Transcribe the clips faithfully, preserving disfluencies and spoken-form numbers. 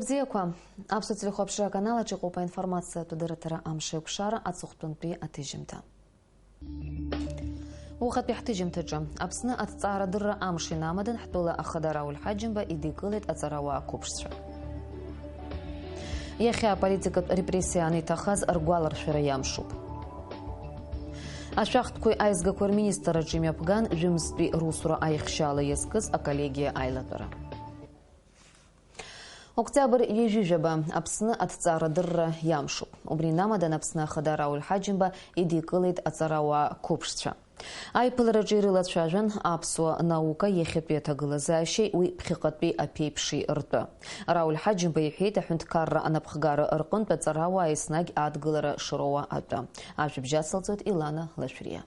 Бзиақәа, Аԥсуа телехәаԥшра аканал аҿы иҟоуп аинформациатә дырраҭара амш еиқәшара аҵыхәтәантәи аҭыжьымҭа. Уахатәи ҳҭыжьымҭаҿы Аԥсны аҭҵаарадырра амш инамадан ҳтәыла ахада Рауль Ҳаџьымба идикылеит аҵарауаа қәыԥшцәа. Иахьа аполитикатә репрессиа аниҭахаз ргәаларшәара иамшуп. Ашәахтәқәеи аизгақәеи рминистрраҿы имҩаԥган жәымзтәи русура аихшьаала иазкыз аколлегиа аилатәара. Октиабр ҩажәижәаба Аԥсны аҭҵаарадырра иамшуп. Убри инамадан Аԥсны Ахада Рауль Ҳаџьымба идикылеит аҵарауаа қәыԥшцәа. Аиԥылараҿы ирылацәажәан аԥсуа наука иахьатәи аҭагылазаашьеи уи ԥхьаҟатәи аԥеиԥши ртәы. Рауль Ҳаџьымба иҳәеит аҳәынҭқарра анапхгара рҟынтә аҵарауаа еснагь адгылара шроуа атәы. Ажәабжь ацылҵоит Илана Лашәриа.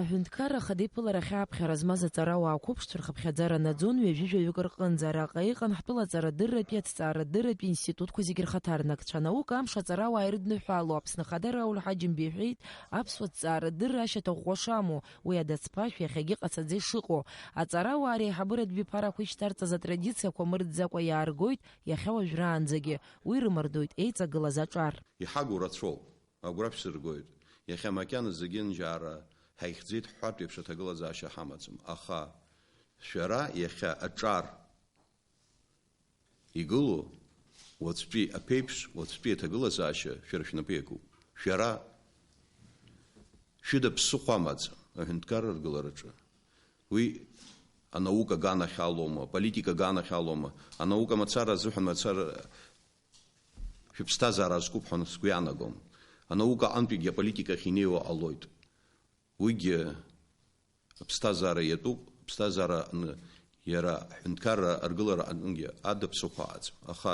Аҳәынҭқарра Ахада иԥыларахь ааԥхьара змаз аҵарауаа қәыԥшцәа рхыԥхьаӡара наӡон ҩажәи жәаҩык рҟынӡа. Араҟа иҟан ҳтәыла аҵарадырратәи, аҭҵаарадырратәи институтқәа зегьы рхаҭарнакцәа. Анаука амш аҵарауаа ирыдныҳәало Аԥсны Ахада Рауль Ҳаџьымба иҳәеит, аԥсуа ҭҵаарадырра ашьаҭаӷәӷәа шамоу, уи адацԥашә иахьагьы ҟацаӡа ишыҟоу. Аҵарауаа реиҳабыратә биԥарақәа ишьҭарҵаз атрадициақәа мырӡакәа иааргоит иахьа уажәраанӡагьы. Уи рымардоит еиҵагылаз аҿар. Иҳагу рацәоуп. Агәра шәсыргоит. Иахьа макьана зегьынџьаара ҳаихьӡеит ҳҳәартә еиԥш аҭагылазаашьа ҳамаӡам. Аха шәара иахьа аҿар игылоу уаҵәтәи аԥеиԥш, уаҵәтәи аҭагылазаашьа шәара шәнапы иакуп. Шәара шәыда ԥсыхәа амаӡам аҳәынҭқарра аргылараҿы. Уи анаука аганахь алоума, аполитика аганахь алоума, анаука мацара азыҳәан мацара шәыԥсҭазаара азкуп ҳәа сгәы иаанагом. Анаука аҟынтәигьы аполитика ахь инеиуа ҟалоит. Уигьы аԥсҭазаара иатәуп, аԥсҭазаара аҟны иара аҳәынҭқарра аргылара аҟынгьы ада ԥсыхәа аӡам. Аха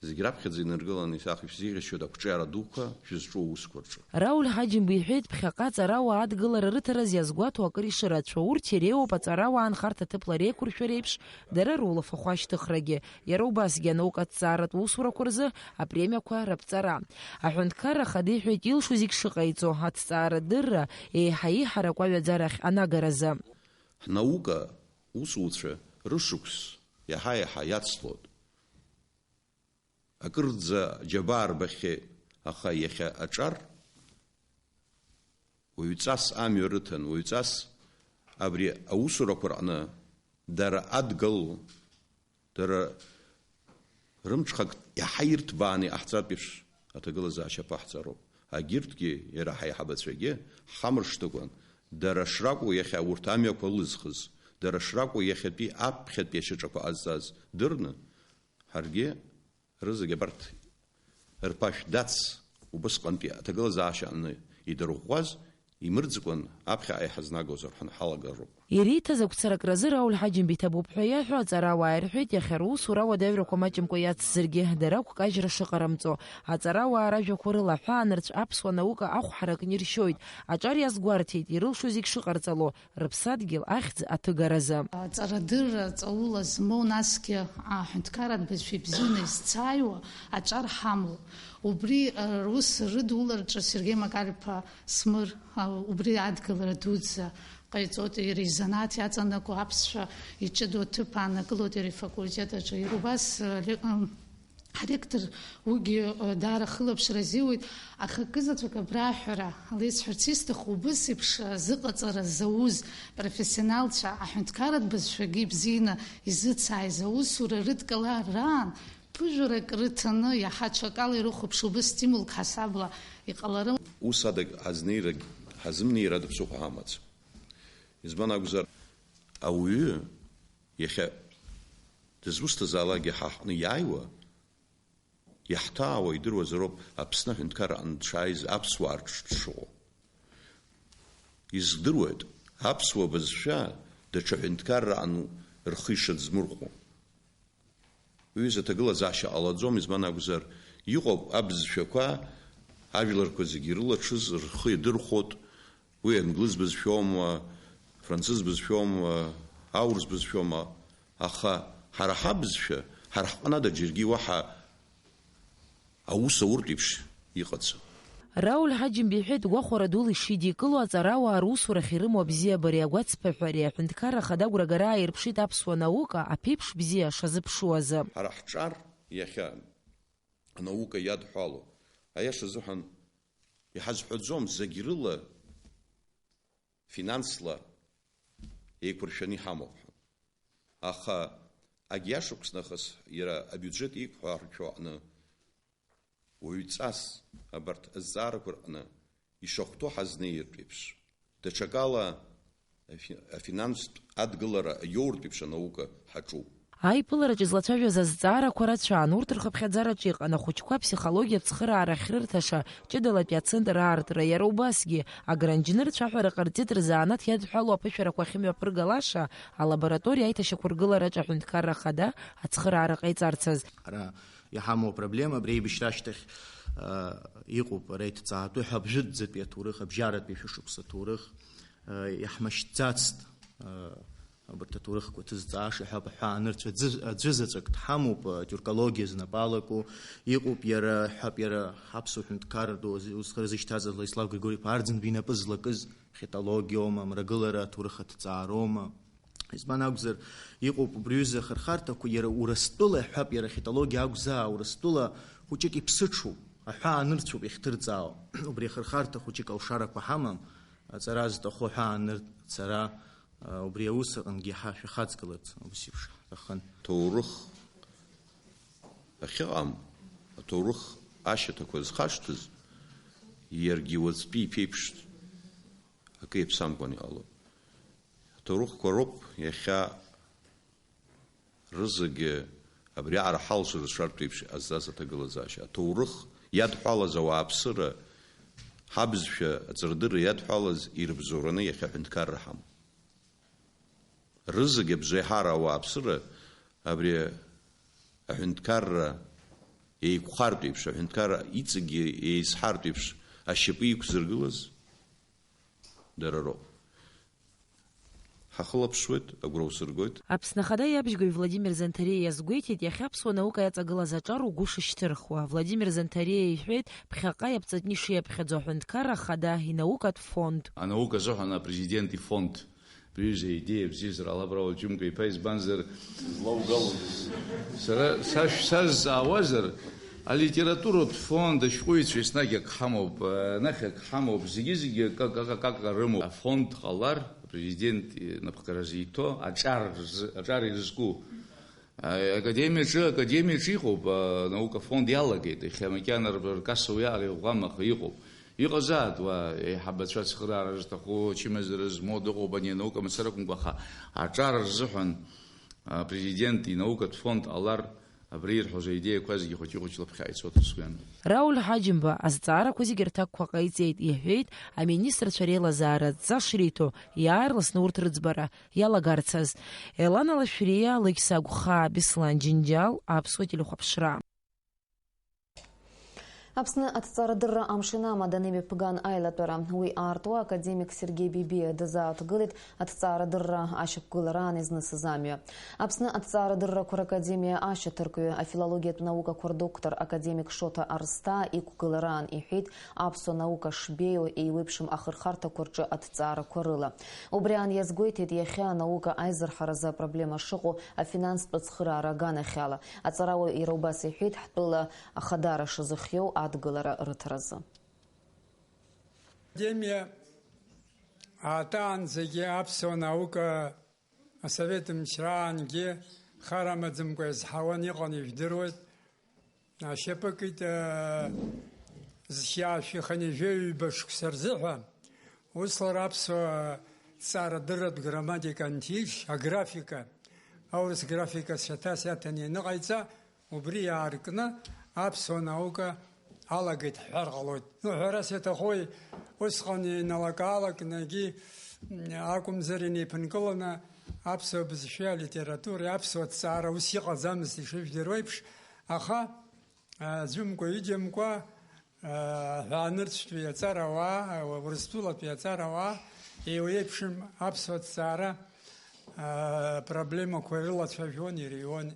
зегь раԥхьаӡа инаргыланы исахьа шәзеиӷьасшьоит ақәҿиара дуқәа шәызҿу аусқәа рҿы. Рауль Ҳаџьымба иҳәеит, ԥхьаҟа аҵарауаа адгылара рыҭараз иазгәаҭо акыр ишырацәоу, урҭ иреиуоуп аҵарауаа анхарҭа ҭыԥла реиқәыршәара еиԥш, дара рулафахәы ашьҭыхрагьы. Иара убасгьы анаука аҭҵааратә усурақәа рзы апремиақәа раԥҵара. Аҳәынҭқарра Ахада иҳәеит илшо зегь шыҟаиҵо, аҭҵаарадырра еиҳа-еиҳарак уаҩаӡарахь анагаразы. Ҳнаука усуцәа рышықәс иаҳа-иаҳа иацлоит. Акырӡа џьабаа рбахьеит, аха иахьа аҿар уаҩҵас амҩа рыҭан, уаҩҵас абри аусурақәа рҟны дара адгыло, дара рымҽхак иаҳа ирҭбааны иҟаҳҵартә еиԥш аҭагылазаашьа аԥаҳҵароуп. Агьырҭгьы, иара ҳаиҳабацәагьы, ҳхамыршҭыкәан, дара шракәу иахьа урҭ амҩақәа лызхыз, дара шракәу иахьатәи аԥхьатәи ашьаҿақәа ҟазҵаз дырны, ҳаргьы рызегь абарҭ рԥашә дац, убысҟантәи аҭагылазаашьа аҟны идырӷәӷәаз, имырӡыкәан аԥхьаҟа иҳазнагозар ҳәа ҳалагароуп. Ириҭаз агәцаракразы Рауль Ҳаџьымба иҭабуп ҳәа иаҳәо аҵарауаа ирҳәеит, иахьа русура ауадаҩрақәа маҷымкәа иацзаргьы, дара ақәкажьра шыҟарымҵо. Аҵарауаа ражәақәа рыла аҳәаанырцә аԥсуа наука ахә ҳаракны иршьоит. Аҿар иазгәарҭеит, ирылшо зегь шыҟарҵало, рыԥсадгьыл ахьӡ аҭыгаразы. Аҵарадырра ҵаула змоу, насгьы аҳәынҭқарратә бызшәа ибзианы изцааиуа аҿар ҳамоуп. Убри, а, рус рыдулараҿы Сергеи Макар-иԥа Смыр, а, убри адгылара дуӡӡа ҟаиҵоит, иара изанааҭ иаҵанакуа аԥсшәа иҷыдоу аҭыԥ ааннакылоит иара ифакультет аҿы. Иара убас, а, ле-, ам, Ҳректор уигьы, э, даара хылаԥшра азиуеит, аха акызаҵәык абра аҳәара леисҳәарц исҭаху, убыс еиԥш, э, зыҟаҵара зауз профессионалцәа, аҳәынҭқарратә бызшәагьы ибзианы изыцааиз аусура рыдкылараан, ԥыжәарак рыҭаны, иаҳа ҽакала ирыхәаԥшуа убыс стимулк ҳасабла иҟаларым. Ус адагь ҳазнеирагь, ҳазымнеир ада ԥсыхәа ҳамаӡам. Избан акәзар, ауаҩы иахьа дызусҭазаалакгьы ҳа ҳҟны иааиуа, иаҳҭаауа идыруазароуп Аԥсны аҳәынҭқарра аҟны дшааиз аԥсуаа рҿы дшыҟоу. Издыруеит, аԥсуа бызшәа даҽа ҳәынҭқарра аҟны рхы ишыӡмырҟәо. Уи изы аҭагылазаашьа ҟалаӡом, избан акәзар, иҟоуп абызшәақәа, ажәларқәа зегьы ирылаҽыз рхы иадырхәоит, уи англыз бызшәоума, францыз бызшәоума, аурыс бызшәоума, аха ҳара ҳабызшәа, ҳара ҳҟны ада џьаргьы уаҳа аус ауртә еиԥш иҟаӡам. Рауль Ҳаџьымба иҳәеит, гәахәара дула ишидикыло аҵарауаа русурахь ирымоу абзиабареи агәацԥыҳәареи аҳәынҭқарра ахада агәрагара ааирԥшит аԥсуа наука аԥеиԥш бзиа шазыԥшу азы. Ҳара ҳҿар иахьа анаука иадҳәало, аиаша азыҳәан иҳазҳәаӡом, зегь рыла финансла еиқәыршәаны иҳамоуп ҳәа. Аха агьиашықәс нахыс иара абиуџьет еиқәҳаршәо аҟны уаҩҵас абарҭ азҵаарақәа рҟны ишахәҭоу ҳазнеиртә еиԥш, даҽакала афи-, афинанстә адгылара иоуртә еиԥш анаука ҳаҿуп. Аиԥылараҿ излацәажәоз азҵаарақәа рацәан, урҭ рхыԥхьаӡараҿы иҟан ахәыҷқәа аԥсихологиатә цхыраара ахьрырҭаша ҷыдалатәи ацентр аартра, иара убасгьы агранџьнырцә аҳәара ҟарҵеит рзанааҭ иадҳәалоу аԥышәарақәа ахьымҩаԥыргалаша алабораториа аиҭашьақәыргылараҿы аҳәынҭқарра ахада ацхыраара ҟаиҵарц азы. Ара иҳамоу апроблема абри аибашьра ашьҭахь, а, иҟоуп, ара иҭҵаатәу ҳәа абжәытәӡатәи аҭоурых, абжьаратәи шәышықәса аҭоурых, а, иаҳмашьцацт, а, абарҭ аҭоурыхқәа ҭызҵааша ҳәа аҳәаанырцә аӡы-, аӡәызаҵәык дҳамоуп, а, тюркологиа знапы алаку, иҟоуп иара, ҳәап, иара ҳаԥсуа ҳәынҭқарратә ус-, ус рзышьҭаз Владислав Григорий-иԥа Арӡынба инапы злакыз хетологиоума, мрагылара, аҭоурых аҭҵаароума. Избан акәзар, иҟоуп убри аҩыза ахырхарҭақәа, иара Урыстәыла, иаҳҳәап, иара ахетологиа акәзаа, Урыстәыла хәыҷык иԥсыҽуп, аҳәаанырцәоуп иахьҭырҵаауа. Убри ахырхарҭа хәыҷык алшарақәа ҳамам, аҵара зҭаху аҳәаанырцара, а, убри аус аҟынгьы ҳа шәахаҵгыларц, ус еиԥш ҳҭахын. Ҭоурых ахьыҟам, аҭоурых ашьаҭақәа зхашҭыз, иаргьы уаҵәтәи иԥеиԥшт, акы иаԥсамкәан иҟалоит. Аҭоурыхқәа роуп иахьа рызегьы абриаҟара ҳалшаз шартә еиԥш иҟазҵаз аҭагылазаашьа. Аҭоурых иадҳәалаз ауааԥсыра, ҳабызшәа аҵарадырра иадҳәалаз ирыбзоураны иахьа аҳәынҭқарра ҳамоуп. Рызегь абжеиҳара ауааԥсыра абри аҳәынҭқарра еиқәхартә еиԥш, аҳәынҭқарра иҵегьгьы еизҳартә еиԥш ашьапы иқәзыргылаз дара роуп. Ҳахылаԥшуеит, агәра усыргоит. Аԥсны Ахада иабжьгаҩ Владимир Занҭариа иазгәеиҭеит, иахьа аԥсуа наука иаҵагылаз аҿар угәы шышьҭырхуа. Владимир Занҭариа иҳәеит, ԥхьаҟа иаԥҵатәны ишиаԥхьаӡо аҳәынҭқарра ахада инаукатә фонд. Анаука азыҳәан апрезидент ифонд. Бҩыза идеиа бзиазар ала абра уаҵәымкәа иԥа, избанзар, злаугалоз. Сара сашә-, сазҵаауазар, алитературатә фонд ашәҟәыҩҩцәа еснагь ак ҳамоуп, анахь ак ҳамоуп, зегьы-зегьы акы, акы, акы, акы рымоуп. Афонд ҟалар, апрезидент инапхгара зиҭо, аҿар рзы, аҿар ирызку. Академиаҿы, академиаҿы иҟоуп, анаукафонд иалагеит, иахьа макьана р-, ркасса уиаҟара иӷәӷәам, аха иҟоуп. Иҟазаат уа еиҳабацәа ацхыраара зҭаху, ачымазара змоу дыҟоуп, ани анаука мацара акәымкәа, аха аҿар рзыҳәан, апрезидент инаукатә фонд ҟалар, абри ирҳәоз аидеиақәа зегьы хәыҷы-хәыҷла ԥхьаҟа ицоит ус сгәы иаанагоит. Рауль Ҳаџьымба азҵаарақәа зегьы рҭакқәа ҟаиҵеит, иҳәеит, аминистрцәа реилазаара адҵа шриҭо, иаарласны урҭ рыӡбара иалагарцаз. Елана Лашәриа, Лықьса Агәхаа, Беслан Џьынџьал, Аԥсуа телехәаԥшра. Аԥсны аҭҵаарадырра амшын амадан имҩаԥган аилатәара. Уи аартуа академик Сергеи Бебиа дазааҭгылеит аҭҵаарадырра ашьақәгылараан изнысыз амҩа. Аԥсны аҭҵаарадыррақәа ракадемиа ашьаҭаркҩы, афилологиатә наукақәа рдоктор академик Шоҭа Арсҭаа иқәгылараан иҳәеит, аԥсуа наука шбеиоу еиуеиԥшым ахырхарҭақәа рҿы аҭҵаарақәа рыла. Убри аан иазгәеиҭеит иахьа анаука аизырҳаразы апроблема шыҟоу афинанстә ацхыраара аганахьала. Аҵарауаҩ иара убас иҳәеит, ҳтәыла ахадара шазыхиоу адгылара рыҭаразы. Академиа аатаанӡагьы аԥсуа наука асовет мчраангьы хар амаӡамкәа иазҳауан, иҟан, ижәдыруеит. Ашьапы кит, э, зхьаашәа ихынҩажәи ҩба шықәса рзыҳәа, ус лара аԥсуа ҭҵаарадырратә грамматика анҭижь, аграфика, аурыс графика саҭас иаҭаны ианыҟаиҵа, убри иааркны аԥсуа наука алагеит ҳҳәар ҟалоит. Ну, ҳәарас иаҭахуи, усҟан иналак-аалакны егьи, м, акәымзар инеиԥынкыланы аԥсуа бызшәеи алитературеи, аԥсуа ҭҵаара ус иҟаӡамызт, ишыжәдыруеиԥш, аха, а, ӡәымкәа-ҩыџьамкәа, а, аҳәаанырцәтәи аҵарауаа, а, урыстәылатәи аҵарауаа еиуеиԥшым аԥсуа ҭҵаара, а, проблемақәа ирылацәажәон, ирыҩуан.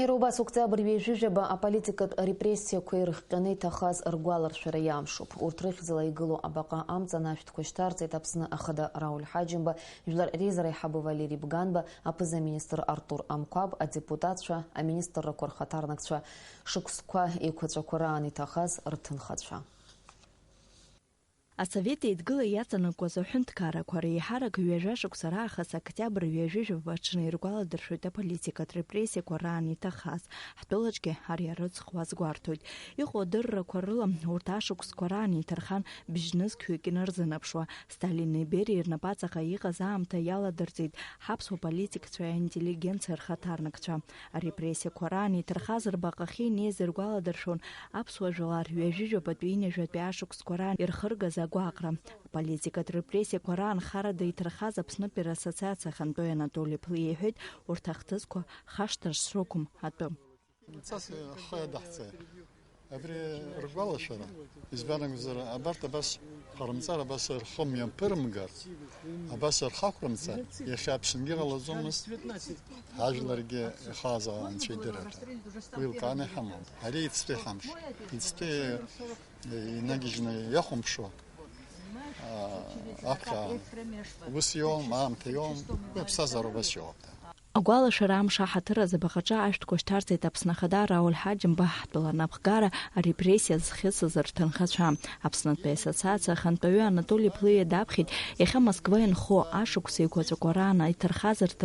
Иара убас октиабр ҩажәижәаба аполитикатә репрессиақәа ирыхҟьаны иҭахаз ргәаларшәара иамшуп. Урҭ рыхьӡала игылоу абаҟа амҵан ашәҭқәа шьҭарҵеит Аԥсны Ахада Рауль Ҳаџьымба, Жәлар реизара аиҳабы Валери Бганба, аԥыза-министр Артур Амқәаб, адепутатцәа, аминистррақәа рхаҭарнакцәа, шықәсқәа еиқәаҵәақәа раан иҭахаз рҭынхацәа. Асовет Еидгыла иаҵанакуаз аҳәынҭқаррақәа реиҳарак ҩажәа шықәса раахыс октиабр ҩажәижәаба аҽны иргәаладыршәоит аполитикатә репрессиақәа раан иҭахаз. Ҳтәылаҿгьы ари арыцхә азгәарҭоит. Иҟоу адыррақәа рыла урҭ ашықәсқәа раан иҭархан бжьнызқьҩык инарзынаԥшуа, Сталини Бериа рнапаҵаҟа иҟаз аамҭа иаладырҵеит ҳаԥсуа политикцәеи аинтеллигенциа рхаҭарнакцәа. Арепрессиақәа раан иҭархаз рбаҟахьы инеиз иргәаладыршәон аԥсуа жәлар ҩажәижәабатә ҩынҩажәатәи ашықәсқәа раан ирхыргаз агәаҟра. Аполитикатә репрессиақәа раан харада иҭархаз Аԥснытәи рассоциациа ахантәаҩы Анатоли Ԥлиа иҳәеит, урҭ ахҭысқәа хашҭра шрықәым атәы. Цас ахы иадаҳҵеит. Абри ргәалашәара, избан акәзар, абарҭ абас ҟарымҵар, абас рхы мҩаԥырымгар, абас рхы ақәрымҵар, иахьа Аԥсынгьы иҟалаӡомызт, ҳажәларгьы ихааз Анцәа идырыр ҳәа. Уи лкааны иҳамам. Ари иацтәи ҳамш. Иацтәи, инагьежьны иахәамԥшуа, а, аԥхьа ус иоуам, аамҭа иоуам, уи аԥсҭазаара убас иоуп. Агәалашәара амш аҳаҭыр азы баҟаҿы ашәҭқәа шьҭарҵеит Аԥсны Ахада Рауль Ҳаџьымба, ҳтәыла анапхгара арепрессиа зхьысыз рҭынхацәа. Аԥснытәи ассоциациа ахантәаҩы Анатоли Ԥлиа даԥхьеит, иахьа Москва инхо ашықәс еиқәаҵәақәа раан иҭархаз рҭ-,